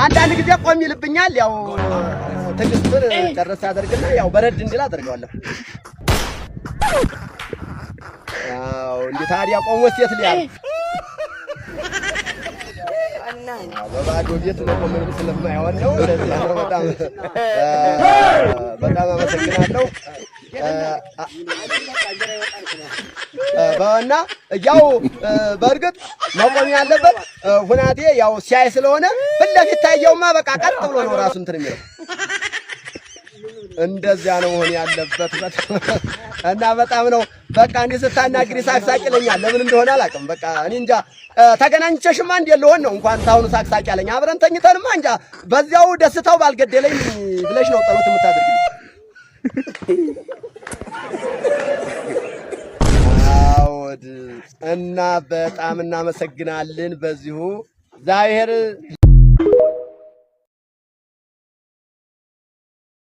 አንዳንድ ጊዜ ቆም ይልብኛል። ያው ትዕግስቱን ጨረስ አደርግና ያው በረድ እንዲል አደርገዋለሁ። አዎ፣ እንዴ ታዲያ ቆሞ ሴት ሊያርፍ በባዶ ቤት መቆም ምንም ስለማይሆን ነው። ለዚያ ነው። በጣም በጣም አመሰግናለሁ። እና ያው በእርግጥ መቆም ያለበት ሁናቴ ያው ሲያይ ስለሆነ ፊት ለፊት ታየውማ በቃ ቀጥ ብሎ ነው ራሱ እንትን የሚለው። እንደዚያ ነው መሆን ያለበት። እና በጣም ነው በቃ እንዲህ ስታናግሪ ሳቅሳቅ ይለኛል። ለምን እንደሆነ አላውቅም። በቃ እኔ እንጃ፣ ተገናኝቼሽማ እንዴት ልሆን ነው? እንኳን ታሁኑ ሳቅሳቅ ያለኝ፣ አብረን ተኝተንማ እንጃ በዚያው ደስታው ባልገደለኝ ብለሽ ነው ጸሎት የምታደርጊው። አዎድ፣ እና በጣም እናመሰግናለን። በዚሁ እግዚአብሔር